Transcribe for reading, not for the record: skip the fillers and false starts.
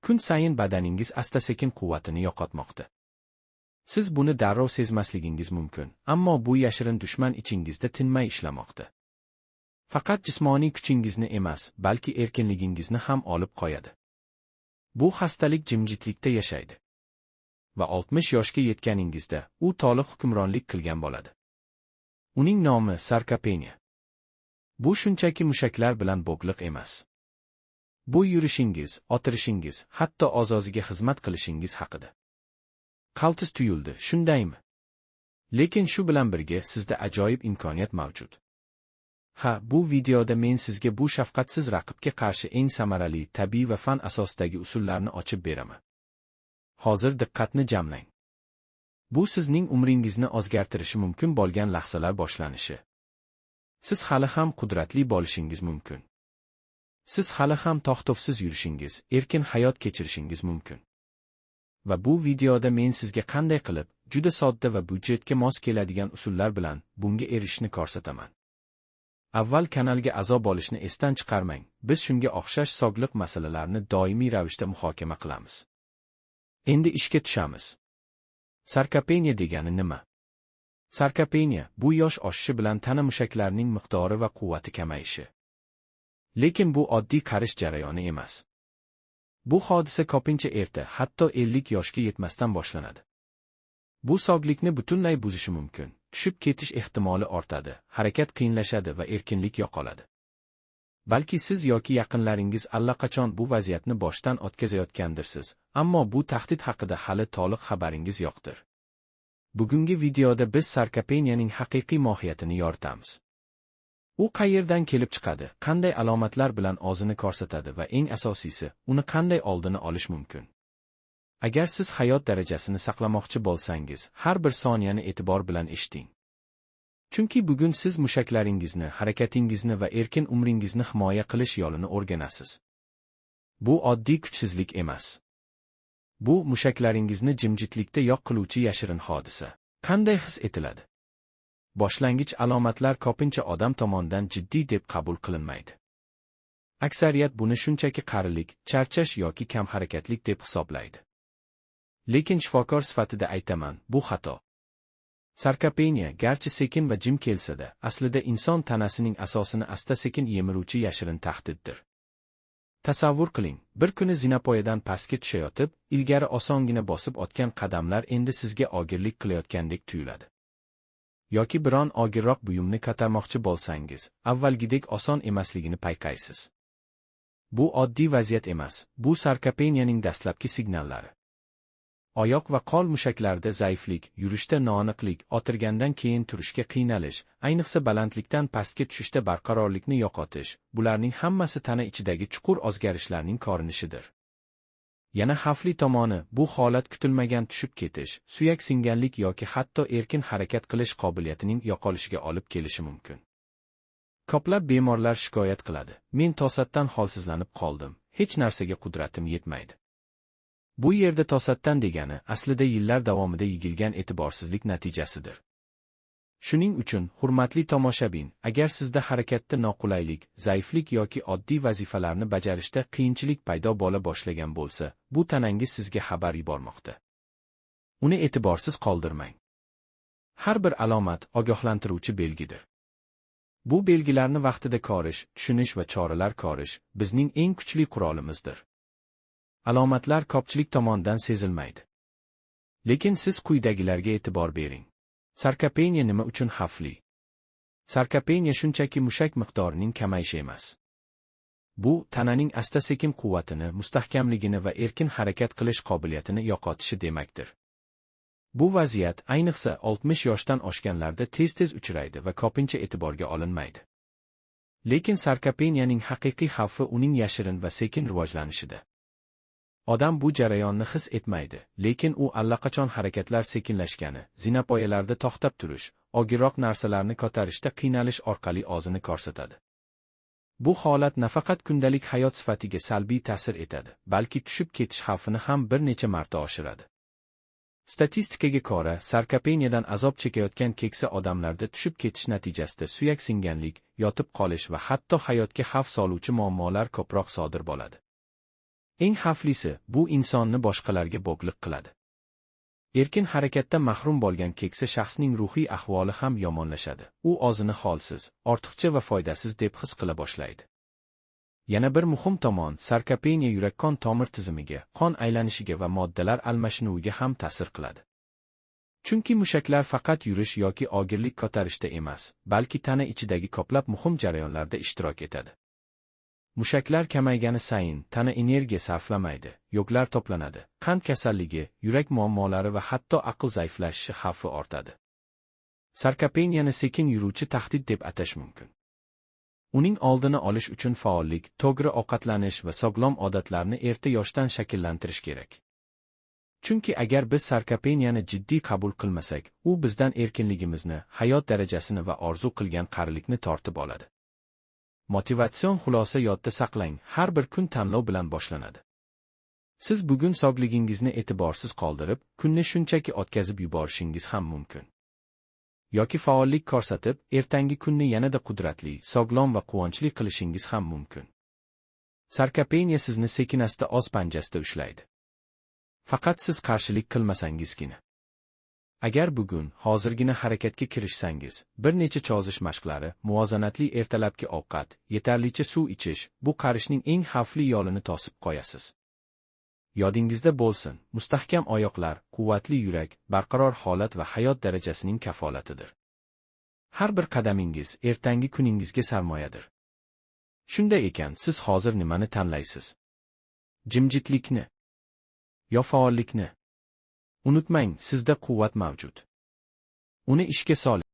Kun sayin badaningiz asta-sekin quvvatini yo'qotmoqda. Siz buni darrov sezmasligingiz mumkin, ammo bu yashirin dushman ichingizda tinmay ishlamoqda. Faqat jismoniy kuchingizni emas, balki erkinligingizni ham olib qo'yadi. Bu xastalik jimjitlikda yashaydi. Va 60 yoshga yetganingizda u to'liq hukmronlik qilgan bo'ladi. Uning nomi sarkopeniya. Bu shunchaki mushaklar bilan bog'liq emas. Bu yurishingiz, o'tirishingiz, hatto o'z-o'ziga xizmat qilishingiz haqida. Qaltis tuyuldi, shundaymi? Lekin shu bilan birga sizda ajoyib imkoniyat mavjud. Ha, bu videoda men sizga bu shafqatsiz raqibga qarshi eng samarali, tabiiy va fan asosidagi usullarni ochib beraman. Hozir diqqatni jamlang. Bu sizning umringizni o'zgartirishi mumkin bo'lgan lahzalar boshlanishi. Siz hali ham qudratli bo'lishingiz mumkin. Siz hali ham to'xtovsiz yurishingiz, erkin hayot kechirishingiz mumkin. Va bu videoda men sizga qanday qilib, juda sodda va byudjetga mos keladigan usullar bilan bunga erishishni ko'rsataman. Avval kanalga a'zo bo'lishni esdan chiqarmang. Biz shunga o'xshash sog'liq masalalarini doimiy ravishda muhokama qilamiz. Endi ishga tushamiz. Sarkopeniya degani nima? Sarkopeniya bu yosh oshishi bilan tana mushaklarining miqdori va quvvati kamayishi. Lekin bu oddiy qarish jarayoni emas. Bu hodisa ko'pincha erta, hatto 50 yoshga yetmasdan boshlanadi. Bu sog'likni butunlay buzishi mumkin. Tushib ketish ehtimoli ortadi, harakat qiyinlashadi va erkinlik yo'qoladi. Balki siz yoki yaqinlaringiz allaqachon bu vaziyatni boshdan o'tkazayotgandirsiz, ammo bu tahdid haqida hali to'liq xabaringiz yo'qdir. Bugungi videoda biz sarkopeniyaning haqiqiy mohiyatini yoritamiz. U qayerdan kelib chiqadi, qanday alomatlar bilan o'zini ko'rsatadi va eng asosiysi, uni qanday oldini olish mumkin. Agar siz hayot darajasini saqlamoqchi bo'lsangiz, har bir soniyani e'tibor bilan eshiting. Chunki bugun siz mushaklaringizni, harakatingizni va erkin umringizni himoya qilish yo'lini o'rganasiz. Bu oddiy kuchsizlik emas. Bu mushaklaringizni jimjitlikda yo'q qiluvchi yashirin hodisa. Qanday his etiladi? Boshlang'ich alomatlar ko'pincha odam tomonidan jiddiy deb qabul qilinmaydi. Aksariyat buni shunchaki qarilik, charchash yoki kam harakatlik deb hisoblaydi. Lekin shifokor sifatida aytaman, bu xato. Sarkopeniya garchi sekin va jim kelsa-da, aslida inson tanasining asosini asta-sekin yemiruvchi yashirin tahdiddir. Tasavvur qiling, bir kuni zinapoyadan pastga tushayotib, ilgari osongina bosib otgan qadamlar endi sizga og'irlik qilayotgandek tuyuladi. Yoki biron og'irroq buyumni ko'tarmoqchi bo'lsangiz, avvalgidek oson emasligini payqaysiz. Bu oddiy vaziyat emas, bu sarkopeniyaning dastlabki signallari. Oyoq va qo'l mushaklarida zaiflik, yurishda noaniqlik, o'tirgandan keyin turishga qiynalish, ayniqsa balandlikdan pastga tushishda barqarorlikni yo'qotish, bularning hammasi tana ichidagi chuqur o'zgarishlarning ko'rinishidir. Yana xavfli tomoni, bu holat kutilmagan tushib ketish, suyak singanlik yoki hatto erkin harakat qilish qobiliyatining yo'qolishiga olib kelishi mumkin. Ko'plab bemorlar shikoyat qiladi. Men to'satdan holsizlanib qoldim, hech narsaga qudratim yetmaydi. Bu yerda to'satdan degani aslida yillar davomida yig'ilgan e'tiborsizlik natijasidir. Shuning uchun, hurmatli tomoshabin, agar sizda harakatda noqulaylik, zaiflik yoki oddiy vazifalarni bajarishda qiyinchilik paydo bo'la boshlagan bo'lsa, bu tanangiz sizga xabar yubormoqda. Uni e'tiborsiz qoldirmang. Har bir alomat ogohlantiruvchi belgidir. Bu belgilarni vaqtida ko'rish, tushunish va choralar ko'rish bizning eng kuchli qurolimizdir. Alomatlar ko'pchilik tomonidan sezilmaydi. Lekin siz quyidagilarga e'tibor bering. Sarkopeniya nima uchun xavfli? Sarkopeniya shunchaki mushak miqdorining kamayishi emas. Bu tananing asta-sekin quvvatini, mustahkamligini va erkin harakat qilish qobiliyatini yo'qotishi demakdir. Bu vaziyat ayniqsa 60 yoshdan oshganlarda tez-tez uchraydi va ko'pincha e'tiborga olinmaydi. Lekin sarkopeniyaning haqiqiy xavfi uning yashirin va sekin rivojlanishida. Odam bu jarayonni his etmaydi, lekin u allaqachon harakatlar sekinlashgani, zinapoyalarda to'xtab turish, og'irroq narsalarni ko'tarishda qiynalish orqali o'zini ko'rsatadi. Bu holat nafaqat kundalik hayot sifatiga salbiy ta'sir etadi, balki tushib ketish xavfini ham bir necha marta oshiradi. Statistikaga ko'ra, sarkopeniyadan azob chekayotgan keksa odamlarda tushib ketish natijasida suyak singanlik, yotib qolish va hatto hayotga xavf soluvchi muammolar ko'proq sodir bo'ladi. Eng xavflisi, bu insonni boshqalarga bog'liq qiladi. Erkin harakatdan mahrum bo'lgan keksa shaxsning ruhiy ahvoli ham yomonlashadi. U o'zini holsiz, ortiqcha va foydasiz deb his qila boshlaydi. Yana bir muhim tomon, sarkopeniya yurak-qon tomir tizimiga, qon aylanishiga va moddalar almashinuviga ham ta'sir qiladi. Chunki mushaklar faqat yurish yoki og'irlik ko'tarishda emas, balki tana ichidagi ko'plab muhim jarayonlarda ishtirok etadi. Mushaklar kamaygani sayin tana energiya sarflamaydi, yog'lar to'planadi, qand kasalligi, yurak muammolari va hatto aql zaiflashishi xavfi ortadi. Sarkopeniyani sekin yuruvchi tahdid deb atash mumkin. Uning oldini olish uchun faollik, to'g'ri ovqatlanish va sog'lom odatlarni erta yoshdan shakllantirish kerak. Chunki agar biz sarkopeniyani jiddiy qabul qilmasak, u bizdan erkinligimizni, hayot darajasini va orzu qilgan qarilikni tortib oladi. Motivatsion xulosa: yodda saqlang, har bir kun tanlov bilan boshlanadi. Siz bugun sog'ligingizni e'tiborsiz qoldirib, kunni shunchaki o'tkazib yuborishingiz ham mumkin. Yoki faollik ko'rsatib, ertangi kunni yanada qudratli, sog'lom va quvonchli qilishingiz ham mumkin. Sarkopeniya sizni sekin-asta o'z panjasida ushlaydi. Faqat siz qarshilik qilmasangizgina. Agar bugun, hozirgina harakatga kirishsangiz, bir necha cho'zish mashqlari, muvozanatli ertalabki ovqat, yetarlicha suv ichish, bu qarishning eng xavfli yo'lini to'sib qo'yasiz. Yodingizda bo'lsin, mustahkam oyoqlar, quvvatli yurak, barqaror holat va hayot darajasining kafolatidir. Har bir qadamingiz ertangi kuningizga sarmoyadir. Shunday ekan, siz hozir nimani tanlaysiz? Jimjitlikni yo faollikni? Unutmang, sizda quvvat mavjud. Uni ishga soling.